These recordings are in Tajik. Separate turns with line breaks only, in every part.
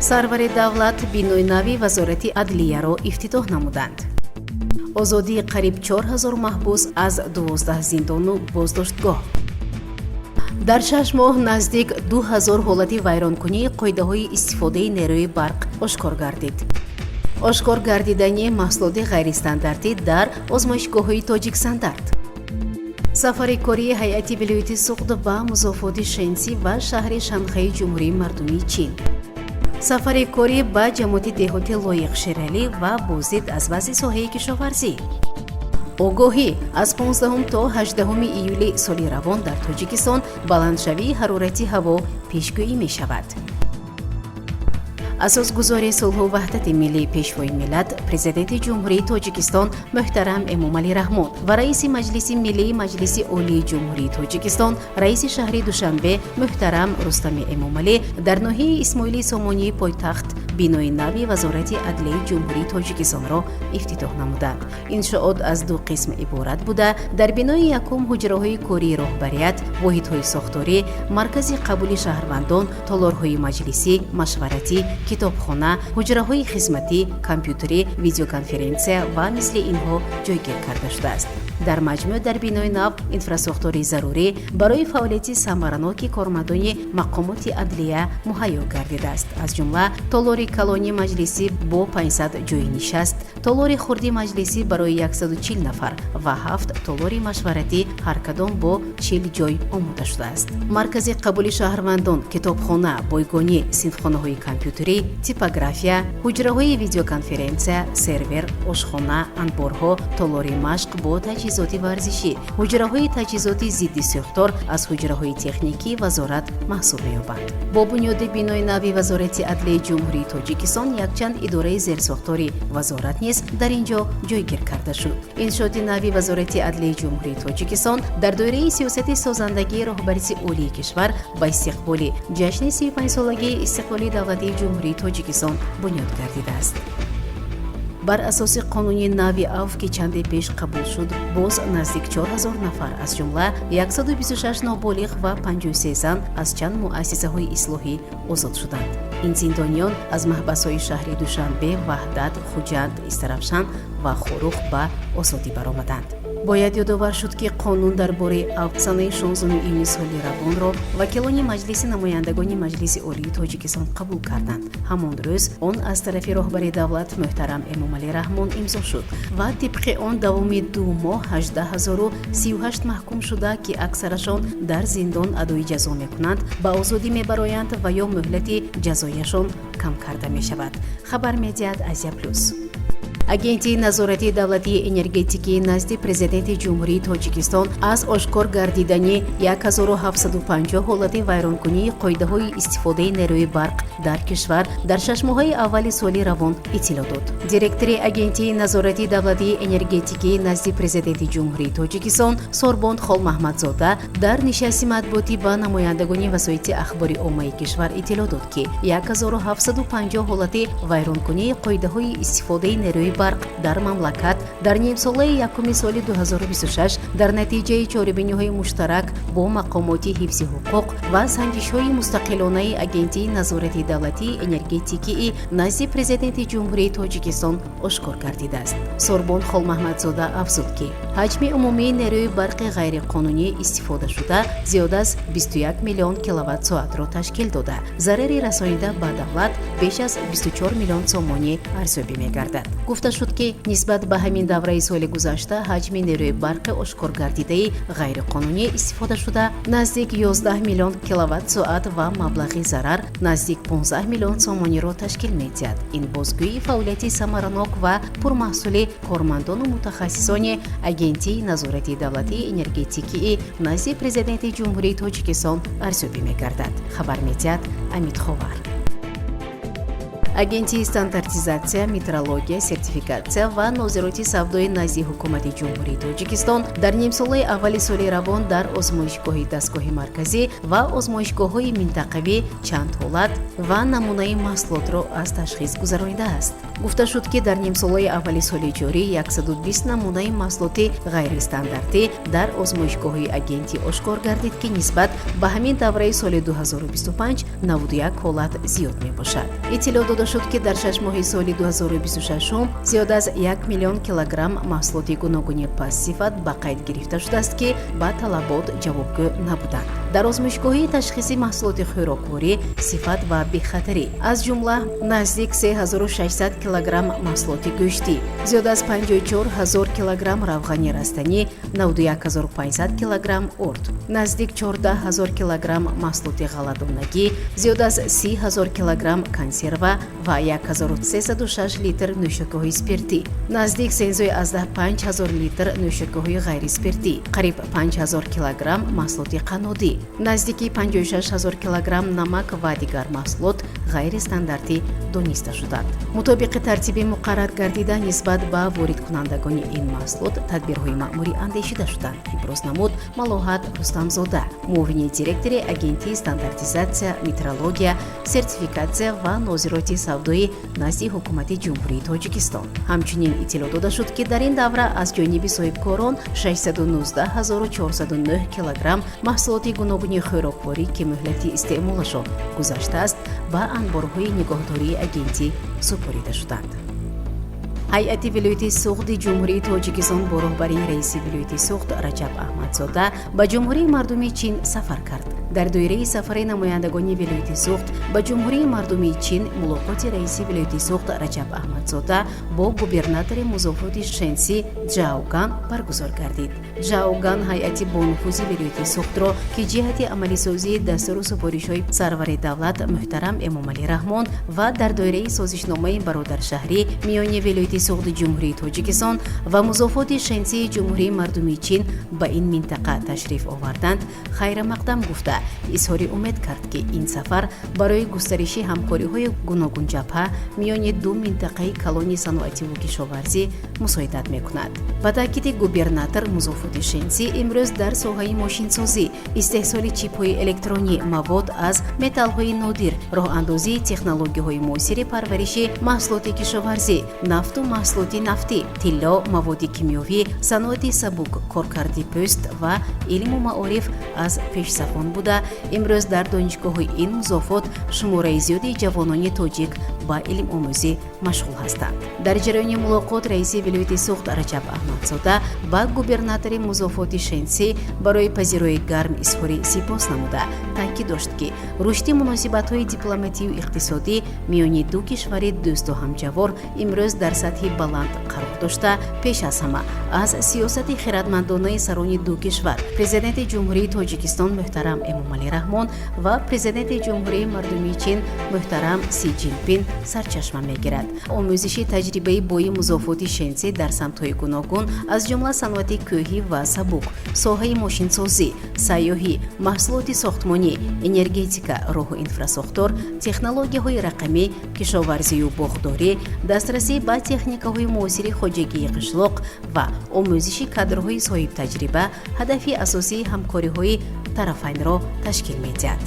Сарвари давлат бинои нави Вазорати адлияро ифтитоҳ намуданд. Озодии қариб 4000 маҳбус аз 12 зиндону боздоштгоҳ. Дар 6 моҳ наздик 2000 ҳолати вайронкунии қоидаҳои истифодаи нерӯи барқ ошкор гардид. Ошкор гардидани маҳсулоти ғайристандартӣ дар озмоишгоҳҳои Тоҷикстандарт. Сафари кории ҳайати вилояти Суғд ба музофоти Шенси ва шаҳри Шанхаи Ҷумҳурии Мардумии Чин. Сафари корӣ ба ҷамоати деҳоти Лоиқ Шералӣ ва боздид аз вазъи соҳаи кишоварзӣ. Огоҳӣ: аз 15 то 18 июли соли равон дар Тоҷикистон баландшавии ҳарорати ҳаво пешгӯӣ мешавад. Асосгузори сулҳу ваҳдати миллӣ, Пешвои миллат, Президенти Ҷумҳурии Тоҷикистон муҳтарам Эмомалӣ Раҳмон ва раиси Маҷлиси Миллии Маҷлиси Олии Ҷумҳурии Тоҷикистон, раиси шаҳри Душанбе муҳтарам Рустами Эмомалӣ дар ноҳияи Исмоили Сомонии пойтахт бинои нави Вазорати адлияи Ҷумҳурии Тоҷикистонро ифтитоҳ намуданд. Иншоот аз ду қисм иборат буда, дар бинои якум ҳуҷраҳои кории роҳбарият, воҳидҳои сохторӣ, маркази қабули шаҳрвандон, толорҳои маҷлисӣ, машваратӣ, китобхона, ҳуҷраҳои хизматӣ, компютерӣ, видеоконференсия ва мисли инҳо ҷойгир карда шудааст. Дар маҷмӯъ дар бинои нав инфрасохтори зарурӣ барои фаъолияти самараноки кормандони мақомоти адлия муҳайё гардидааст. Аз ҷумла толори калони маҷлисӣ бо 500 ҷойи нишаст, толори хурди маҷлисӣ барои 140 нафар ва ҳафт толори машваратӣ, ҳар кадом бо 40 ҷой, омода шудааст. Маркази қабули шаҳрвандон, китобхона, бойгонӣ, синфхонаҳои компютерӣ, типография, ҳуҷраҳои видеоконференсия, сервер, ошхона, анборҳо, толори машқ бо таҷҳизоти варзишӣ, ҳуҷраҳои таҷҳизоти зидди сӯхтор аз ҳуҷраҳои техникии вазорат маҳсуб меёбанд. Бо бунёди бинои нави Вазорати адлияи Ҷумҳурии Тоҷикистон якчанд идораи зерсохтори вазорат низ дар ин ҷо ҷойгир карда шуд. Иншооти нави Вазорати адлияи Ҷумҳурии Тоҷикистон дар доираи сиёсати созандагии роҳбарияти олии кишвар ба истиқболи ҷашни 35-солагии истиқлоли давлатии Ҷумҳурии Тоҷикистон бунёд гардидааст. Бар асоси қонуни нави авф, ки чанде пеш қабул шуд, боз наздик 4000 нафар, аз ҷумла 126 ноболиғ ва 53 зан, аз чанд муассисаҳои ислоҳӣ озод шуданд. Ин зиндониён аз маҳбасҳои шаҳри Душанбе, Ваҳдат, Хуҷанд, Истаравшан ва Хоруғ ба озодӣ баромаданд. Бояд ёдовар шуд, ки қонун дар бораи авф санаи 16 июни соли равонро вакилони Маҷлиси намояндагони Маҷлиси Олии Тоҷикистон қабул карданд. Ҳамон рӯз он аз тарафи роҳбари давлат муҳтарам Эмомалӣ Раҳмон имзо шуд ва тибқи он давоми 2 моҳ 18 038 маҳкумшуда, ки аксарашон дар зиндон адои ҷазо мекунанд, ба озодӣ мебароянд ва ё муҳлати ҷазояшон кам карда мешавад, хабар медиҳад Азия Плюс. Агентии назорати давлатии энергетикии назди Президенти Ҷумҳурии Тоҷикистон аз ошкор гардидани 1750 ҳолати вайронкунии қоидаҳои истифодаи нерӯи барқ дар кишвар дар 6 моҳаи аввали соли равон иттилоъ дод. Директори Агентии назорати давлатии энергетикии назди Президенти Ҷумҳурии Тоҷикистон Сорбон Холмаҳмадзода дар нишасти матбуотӣ ба намояндагони васоити ахбори оммаи кишвар иттилоъ дод, ки 1750 ҳолати вайронкунии қоидаҳои истифодаи нерӯи барқ дар мамлакат дар нимсолаи якуми соли 2026 дар натиҷаи чорабиниҳои муштарак бо мақомоти ҳифзи ҳуқуқ ва санҷишҳои мустақилонаи Агентии назорати давлатии энергетикии назди Президенти Ҷумҳурии Тоҷикистон ошкор гардидааст. Сорбон Холмаҳмадзода афзуд, ки ҳаҷми умумии нерӯи барқи ғайриқонунӣ истифодашуда зиёда аз 21 миллион киловатт-соатро ташкил дода, зарари расонида ба давлат беш аз 24 миллион сомонӣ арзёбӣ мегардад. Гуфта шуд, ки нисбат ба ҳамин давраи соли гузашта ҳаҷми нерӯи барқи ошкор гардидаи ғайриқонунӣ истифодашуда наздик 11 миллион киловатт-соат ва маблағи зарар наздик 15 миллион сомониро ташкил медиҳад. Ин бозгӯии фаъолияти самаранок ва пурмаҳсули кормандону мутахассисони Агентии назорати давлатии энергетикии назди Президенти Ҷумҳурии Тоҷикистон арзёбӣ мегардад, хабар медиҳад Амид Ховар. Агентии стандартизатсия, метрология, сертификатсия ва нозироти савдои назди Ҳукумати Ҷумҳурии Тоҷикистон дар нимсолаи аввали соли равон дар озмоишгоҳи дастгоҳи марказӣ ва озмоишгоҳҳои минтақавӣ чанд ҳолат ва намунаи маҳсулотро аз ташхис гузаронидааст. Гуфта шуд, ки дар нимсолаи аввали соли ҷорӣ 120 намунаи маҳсулоти ғайристандартӣ дар озмоишгоҳҳои агентӣ ошкор гардид, ки нисбат ба ҳамин давраи соли 2025 91 ҳолат зиёд мебошад. Иттилоъ дода шуд, ки дар 6 моҳи соли 2026 зиёд аз 1 миллион килограмм маҳсулоти гуногуни пастсифат ба қайд гирифта шудааст, ки ба талабот ҷавобгӯ набуданд. Дар озмоишгоҳи ташхиси маҳсулоти хӯрокворӣ, сифат ва бехатарӣ, аз ҷумла наздик 3600 килограмм маҳсулоти гӯштӣ, зиёд аз 54 ҳазор килограмм равғани растанӣ, 91 500 килограмм орд, наздик 14 ҳазор килограмм маҳсулоти ғалладонагӣ, зиёд аз 30 ҳазор килограмм консерва ва 1306 литр нӯшокиҳои спиртӣ, наздик 3,5 ҳазор литр нӯшокиҳои ғайриспиртӣ, қариб 5 ҳазор килограмм маҳсулоти қаннодӣ, наздики 56 ҳазор килограмм намак ва дигар маҳсулот ғайристандартӣ дониста шуданд. Мутобиқи тартиби муқаррар гардида, нисбат ба воридкунандагони ин маҳсулот тадбирҳои маъмурӣ андешида шуданд, иброз намуд Малоҳат Рустамзода, муовини директори Агентии стандартизатсия, метрология, сертификатсия ва нозироти савдои назди Ҳукумати Ҷумҳурии Тоҷикистон. Ҳамчунин иттилоъ дода шуд, ки дар ин давра аз ҷониби соҳибкорон 619 409 килограмм маҳсулоти гуногуни хӯрокворӣ, ки муҳлати истеъмолашон гузаштааст, ба анборҳои нигоҳдории агентӣ супорида шуданд. Ҳайати вилояти Суғди Ҷумҳурии Тоҷикистон бо роҳбарии раиси вилояти Суғд Раҷаб Аҳмадзода ба Ҷумҳурии Мардумии Чин сафар кард. Дар доираи сафари намояндагони вилояти Суғд ба Ҷумҳурии Мардумии Чин мулоқоти раиси вилояти Суғд Раҷаб Аҳмадзода бо губернатори музофоти Шенси Ҷаоган баргузор гардид. Ҷаоган ҳайати бонуфузи вилояти Суғдро, ки ҷиҳати амалисозии дастуру супоришҳои сарвари давлат муҳтарам Эмомалӣ Раҳмон ва дар доираи созишномаи бародаршаҳрӣ миёни вилояти Суғди Ҷумҳурии Тоҷикистон ва музофоти Шенсии Ҷумҳурии Мардумии Чин ба ин минтақа ташриф оварданд, хайрамақдам гуфта, изҳори умед кард, ки ин сафар барои густариши ҳамкориҳои гуногунҷабҳа миёни ду минтақаи калони саноативу кишоварзӣ мусоидат мекунад. Ба таъкиди губернатор, музофоти Шенси имрӯз дар соҳаи мошинсозӣ, истеҳсоли чипҳои электронӣ, мавод аз металлҳои нодир, роҳандозии технологияҳои муосири парвариши маҳсулоти кишоварзӣ, нафту маҳсулоти нафтӣ, тилло, маводи кимиёвӣ, саноати сабук, коркарди пӯст ва илму маориф аз пешсафон буда, имрӯз дар донишгоҳҳои ин музофот шумораи зиёди ҷавонони тоҷик ба илмомӯзӣ машғул ҳастанд. Дар ҷараёни мулоқот раиси вилояти Суғд Раҷаб Аҳмадзода ба губернатори музофоти Шенси барои пазирои гарм изҳори сипос намуда, таъкид дошт, ки рушди муносибатҳои дипломатию иқтисодӣ миёни ду кишвари дӯсту ҳамҷавор имрӯз дар сатҳи баланд қарор дошта, пеш аз ҳама аз сиёсати хиратмандонаи сарони ду кишвар, Президенти Ҷумҳурии Тоҷикистон муҳтарам Эмомалӣ Раҳмон ва Президенти Ҷумҳурии Мардумии Чин муҳтарам Си Ҷинпин сарчашма мегирад. Омӯзиши таҷрибаи бои музофоти Шенси дар самтҳои гуногун, аз ҷумла саноати кӯҳӣ ва сабук, соҳаи мошинсозӣ, сайёҳӣ, маҳсулоти сохтмонӣ, энергетика, роҳу инфрасохтор, технологияҳои рақамӣ, кишоварзию боғдорӣ, дастрасӣ ба техникаҳои муосири хоҷагии қишлоқ ва омӯзиши кадрҳои соҳибтаҷриба ҳадафи асосии ҳамкориҳои тарафайнро ташкил медиҳад.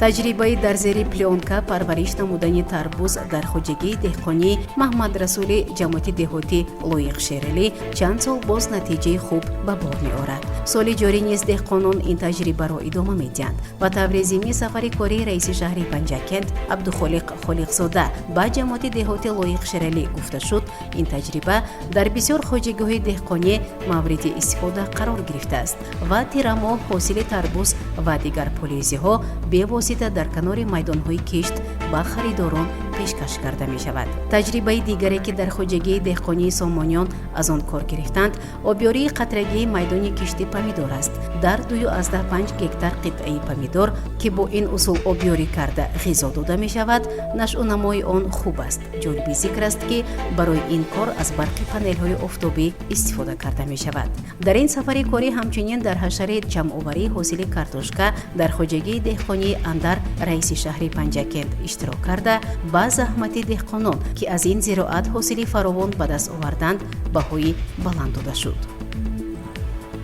Таҷрибаи дар зери плёнка парвариш намудани тарбуз дар хоҷагии деҳқонии Маҳмадрасули ҷамоати деҳотӣ Лоиқ Шералӣ чанд сол боз натиҷаи хуб ба бор меорад. Соли ҷорӣ низ деҳқонон ин таҷрибаро идома медиҳанд. Ба таври зимни сафари кории раиси шаҳри Панҷакент Абдухолиқ Холиқзода ба ҷамоати деҳоти Лоиқ Шералӣ гуфта шуд, ин таҷриба дар бисёр хоҷагиҳои деҳқонӣ мавриди истифода қарор гирифтааст ва тирамоҳ ҳосили тарбуз ва дигар полезиҳо бевосита дар канори майдонҳои кишт ба харидорон пешкаш карда мешавад. Пешкаш карда мешавад. Таҷрибаи дигаре, ки дар хоҷагии деҳқонии Сомониён аз он кор гирифтанд, обёрии қатрагии майдони кишти помидор аст. Дар 2,5 гектар қитъаи помидор, ки бо ин усул обёрӣ карда ғизо дода мешавад, нашъунамои он хуб аст. Ҷолиби зикр аст, ки барои ин кор аз барқи панелҳои офтобӣ истифода карда мешавад. Дар ин сафари корӣ ҳамчунин дар ҳашари ҷамъоварии ҳосили картошка дар хоҷагии деҳқонии Андар раиси шаҳри Панҷакент иштирок карда, ба заҳмати деҳқонон, ки аз ин зироат ҳосили фаровон ба даст оварданд, баҳои баланд дода шуд.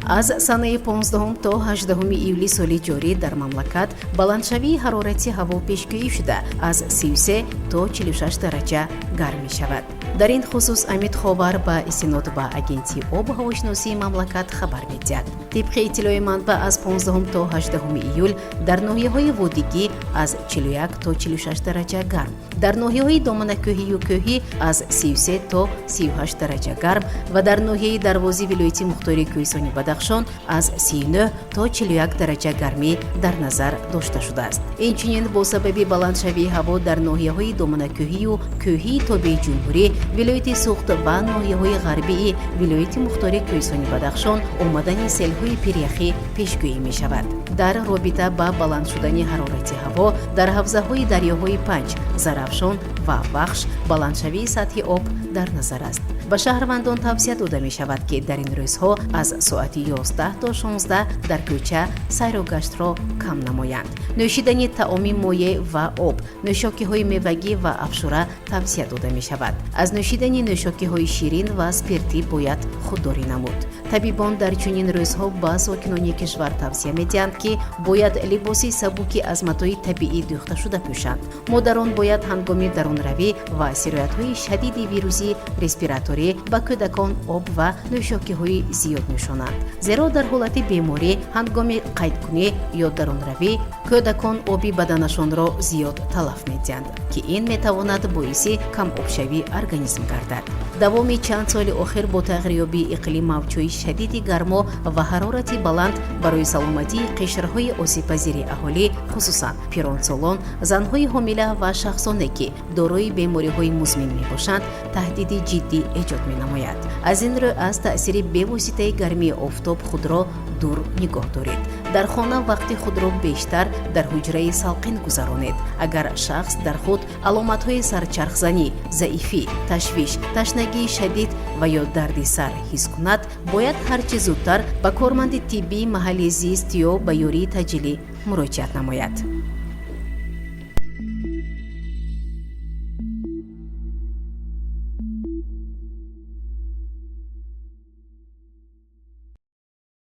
Аз санаи 15 то 18 июли соли ҷорӣ дар мамлакат баландшавии ҳарорати ҳаво пешгӯӣ шуда, аз 33 то 46 дараҷа гарм мешавад. Дар ин хусус Амид Ховар ба истинод ба Агентии обу ҳавошиносии мамлакат хабар медиҳад. Тибқи иттилои манбаъ, аз 15 то 18 июл дар ноҳияҳои водигӣ аз 41 то 46 дараҷа гарм, дар ноҳияҳои доманакӯҳию кӯҳӣ аз 33 то 38 дараҷа гарм ва дар ноҳияи Дарвози вилояти мухтори Кӯҳистони Бадахшон аз 39 то 41 дараҷа гармӣ дар назар дошта шудааст. Инчунин, бо сабаби баландшавии ҳаво дар ноҳияҳои доманакӯҳию кӯҳии тобеи ҷумҳурӣ, вилояти Суғд ва ноҳияҳои ғарбии вилояти мухтори Кӯҳистони Бадахшон омадани селҳои пиряхӣ пешгӯӣ мешавад. Дар робита ба баланд шудани ҳарорати ҳаво дар ҳавзаҳои дарёҳои Панҷ, Зарафшон ва Вахш баландшавии сатҳи об дар назар аст. Ба шаҳрвандон тавсия дода мешавад, ки дар ин рӯзҳо аз соати 11 то 16 дар кӯча сайру гаштро кам намоянд. Нӯшидани таоми моеъ ва об, нӯшокиҳои мевагӣ ва афшура тавсия дода мешавад. Аз нӯшидани нӯшокиҳои ширин ва спиртӣ бояд худдорӣ намуд. Табибон дар чунин рӯзҳо ба сокинони кишвар тавсия медиҳанд, ки бояд либоси сабуки аз матои табиӣ дӯхташуда пӯшанд. Модарон бояд ҳангоми дарунравӣ ва сироятҳои шадиди вирусии респираторӣ ба кӯдакон об ва нӯшокиҳои зиёд нӯшонанд, зеро дар ҳолати беморӣ ҳангоми қайткунӣ ё дарунравӣ кӯдакон оби баданашонро зиёд талаф медиҳанд, ки ин метавонад боиси камобшавии организм гардад. Давоми чанд соли охир бо тағйирёбии иқлим мавҷҳои шадиди гармо ва ҳарорати баланд барои саломатии қишрҳои осебпазири аҳолӣ, хусусан пиронсолон, занҳои ҳомила ва шахсоне, ки дорои бемориҳои музмин мебошанд, таҳдиди ҷиддӣ эҷод менамояд. Аз ин рӯ, аз таъсири бевоситаи гармии офтоб худро дур нигоҳ доред. Дар хона вақти худро бештар дар ҳуҷраи салқин гузаронед. Агар шахс дар худ аломатҳои сарчархзанӣ, заифӣ, ташвиш, ташнагии шадид ва ё дарди сар ҳис кунад, бояд ҳарчи зудтар ба корманди тиббии маҳалли зист ё ба ёрии таъҷилӣ муроҷиат намояд.